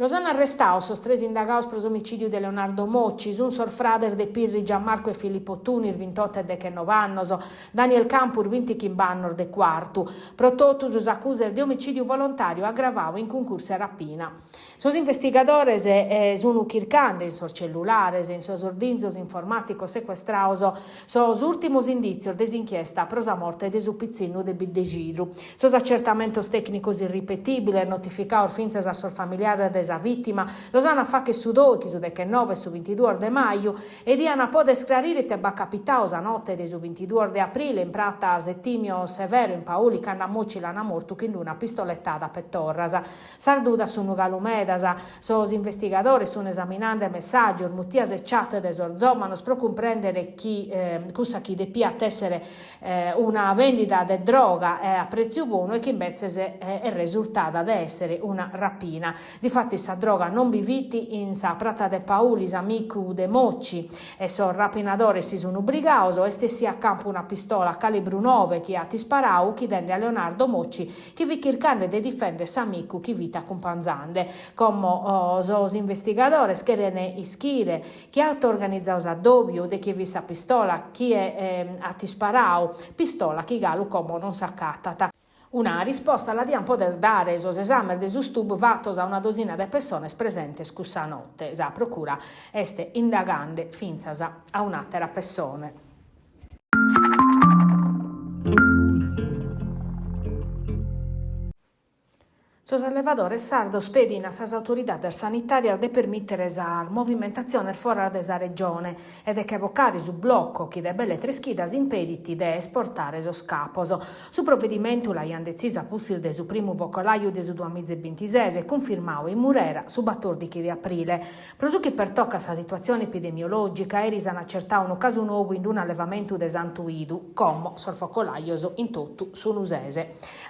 Los an arrestados sos tres indagados pro s'omicìdiu de Leonardo Mocci, sunt sos frades de Pirri Gianmarco e Filippo Tunis, bintotto e dechenoe annos, Daniel Campus, bintichimbe annos de Cuartu. Pro totus s'acusa est de omicìdiu volontàriu agravadu in cuncursu 'e rapina. Sos investigadores sunt chircande in sos cellulares e in sos ordinzos informàticos secuestrados sos ùrtimos indìtzios de s'inchiesta pro sa morte de su pitzinnu de Biddexidru. Sos acertamentos tècnicos irripetìbiles, notificados fintzas a sos familiares de sa vìtima, los an a fàghere su dòighi, su dechenoe e su bintiduos de maju e dian pòdere scrarire ite b'at capitadu sa note de su bintiduos de aprile in prata Settimio Severo in Pauli cando a Mocci l'an mortu chin una pistoletada a petorras. Sas dudas sun galu medas. Sos investigadores sun esaminande messàgios, mutias e chat de sos zòvanos pro cumprèndere chi cussa chi depiat èssere una bèndida de droga a prètziu bonu e chi imbetzes est resurtada de èssere una rapina. Difatis sa droga non bi fit in sa prata de Pauli, s'amicu de Mocci e sos rapinadores si sun brigados, est essia a campu una pistola calibru nobe chi at isparadu uchidende a Leonardo Mocci chi fit chircande de difender s'amicu chi fit acumpanzande. Como sos investigadores cheren ischire chie at organizadu s'addòbiu, de chie fit sa pistola, chie at isparadu, pistola chi galu como non s'acatat. Una risposta la diant poder dare sos esames de su stub fatos a una dosina de pessones presentes cussa note. Sa procura est indagande fintzas a un'àtera pessone. Sos allevadores sardos pedin a sas autoridades sanitàrias de permìtere sas movimentatziones foras de sa Regione e de che bocare su bloco chi de belle tres chidas impedit de esportare sos capos. Su provedimentu l'aiant detzisu a pustis de su primu focolaju de su duamiza e bintises e cunfirmadu in Murera su batòrdighi de aprile. Pro su chi pertocat sa situatzione epidemiològica, eris an acertadu unu casu nou in un'allevamentu de Santu 'Idu, como sos focolajos in totu sun ses.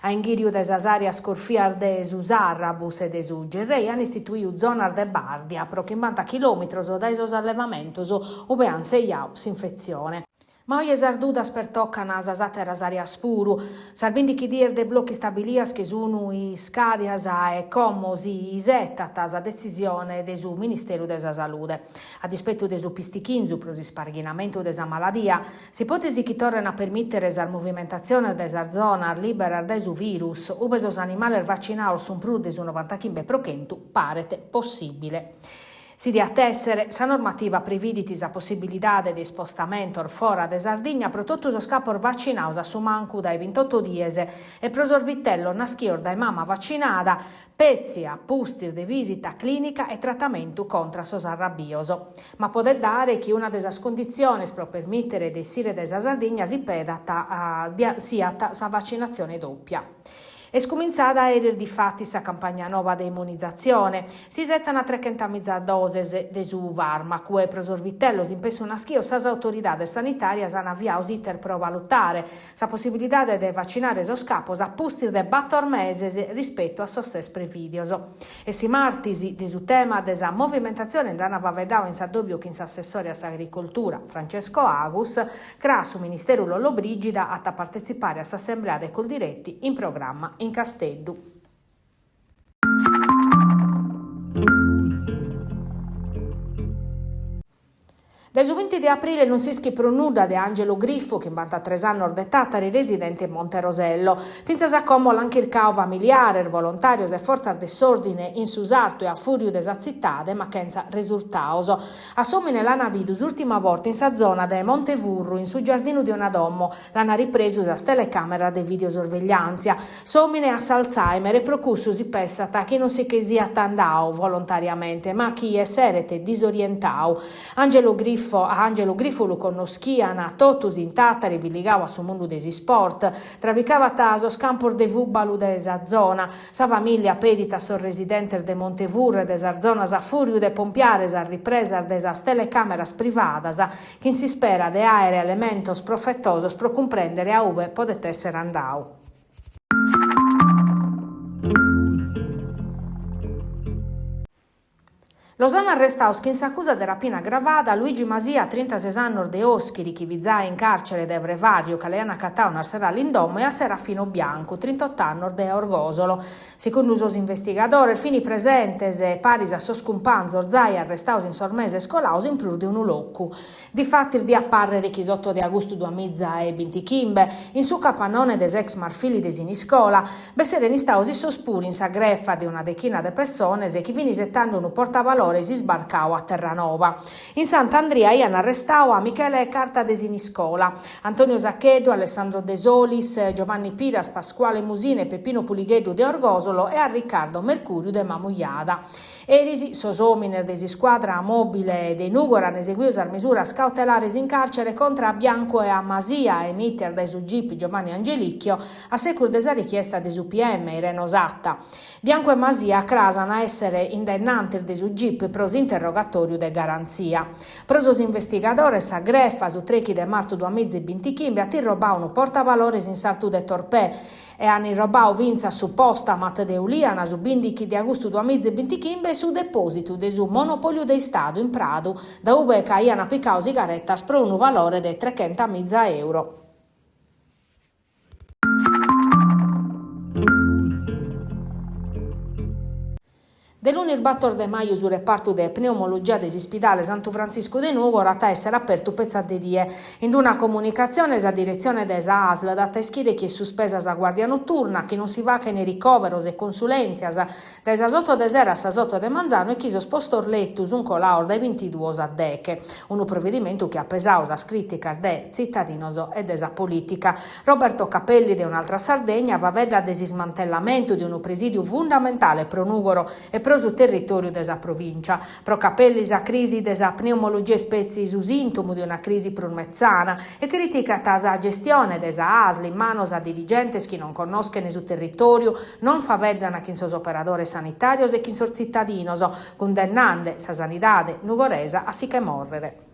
A inghìriu de sas àreas corfias de su Sarrabus e de su Gerrei an istituidu zonas de bàrdia pro chimbanta chilòmitros dae sos allevamentos ube an sejadu s'infetzione. Ma oje sas dudas pertocan sas àteras àreas puru. Sas bìndighi dies de blocu istabilias che sun iscadias e como si isetat sa detzisione de su Ministeru de sa Salude. A dispetu de su pistichinzu pro s'isparghinamentu de sa maladia, s'ipòtesi chi torren a permìtere sas movimentatziones dae sas zonas lìberas dae su virus, ube sos animales vacinados sun prus de su novantaghimbe pro chentu, paret possìbile. Si diat èssere, sa normativa previdit sa possibilidade de ispostamentos fora de Sardigna pro totu sos capos vacinados a su mancu dae bintoto dies e pro sos vitellos naschidos dae mama vacinada petzi a pustis de vìsita clìnica e tratamentu contra sos arrabios. Ma podet dare chi una de sas cunditziones pro permìtere de essire dae sa Sardigna si pedat siat sa vacinatzione dòpia. Est cumintzada eris difatis sa campagna noba de immunizatzione. Si isetan trechentamìgia doses de su fàrmacu e pro sos vitellos in pessu naschidos sas autoridades sanitàrias an aviadu s'iter pro valutare sa possibilidade de vacinare sos capos a pustis de bator meses rispetu a sos ses prevìdios. E si martis de su tema de sa movimentatzione nd'an faeddadu in s'addòbiu chin s'assessore a s'agricoltura Francesco Agus, Cras su Ministeru Lollobrigida at a partetzipare a s'assemblea de Coldiretti in programma in Casteddu. Dae su binti de aprile non s'ischit prus nudda de Angelo Griffo, chimbantatres annos de Tàtari, residente in Monte Rosello. Fintzas a como l'ant chircadu familiares, volontàrios e fortzas de s'òrdine in su sartu e a fùrriu de sa tzitade, ma chentza resurtados. A s'òmine l'ant bidu s'ùrtima borta in sa zona de Montevurru, in su giardinu de una domo. L'ant ripresu sas telecàmeras de videosorvegliàntzia. S'òmine at s'Alzheimer e pro cussu si pessat chi non si che siat andadu volontariamente, ma chi esseret disorientadu. Angelo Griffo A Angelo Griffo lu connoschiant totus in Tàtari, fit ligadu a su mundu de s'isport. Travicabat sos campos de fùbalu de sa zona. Sa famìllia pedit a sos residentes de Montevurru e de sas zonas a fùrriu de pompiare sas ripresas de sas telecàmeras privadas, chin s'ispera de àere elementos profetosos pro cumprèndere a ube podet èssere andadu. Los an arrestados chin s'acusa de rapina agravada Luigi Masia, trintases annos de Òschiri, chi fit zai in càrcere dae Frevàriu ca l'aian acatadu un'arsenale in domo e a Serafino Biancu, trintot'annos de Orgòsolo. Segundu sos investigadores fin presentes, paris a sos cumpanzos zai arrestados in sos meses colados in prus de unu locu. Difatis diat pàrrere chi s'oto de agustu duamiza e bintichimbe, in su capannone de s'ex Marfili de Siniscola, b'esseren istados issos puru in sa grefa de una dechina de pessones chi fin isetande unu portavalores isbarcadu a Terranova. In Sant'Andria aian arrestadu a Michele Carta de Siniscola, Antonio Saccheddu, Alessandro De Solis, Giovanni Piras, Pasquale Musine, Peppino Puligheddu de Orgosolo e a Riccardo Mercuriu de Mamujada. Eris sos òmines de s'iscuadra mòbile de Nùgoro an eseguidu sas misuras cautelares in càrcere contra a Biancu e a Masia, emìtias dae su Gip Giovanni Angelicchio, a segus de sa richiesta de su PM Ireno Satta. Biancu e Masia cras an a èssere in dae innantis de su Gip pro s'interrogatòriu de garantzia. Pro sos investigadores sa grefa, su trèichi de martu duamiza e bintichimbe, at irrobadu unu portavalores in sartu de Torpè, E an irrobadu fintzas su postamat de Ulìana su bìndichi de agustu duamiza e bintichimbe e su depòsitu de su Monopòliu de Istadu in Pradu, da ube ch'aian picadu sigaretas pro unu valore de trechentamìza euro. De lunis bator de maju su repartu de pneumologia de s'ispidale Santu Frantziscu de Nùgoro at a èssere apertu petzi a de die. In una comunicatzione sa diretzione de sa ASL dat a ischire chi est suspesa sa guàrdia noturna, chi non si faghent ricòveros e consulèntzias dae sas oto de sera a sas oto de manzanu e chi sos postos letu sunt colados dae bintiduos a deche. Unu provedimentu chi at pesadu sas crìticas de tzitadinos e de sa polìtica. Roberto Capelli de Un'Altra Sardegna faeddat de s'ismantellamentu de unu presìdiu fundamentale pro Nùgoro e pro su territòriu de sa provìncia. Pro Capelli sa crisi de sa pneumologia est petzi su sìntomu de una crisi prus metzana e crìticat sa gestione de sa ASL in manos a dirigentes chi non connoschent su territòriu, non faeddan chin sos operadores sanitàrios e chin sos tzitadinos, cundennande sa sanidade nugoresa a si che mòrrere.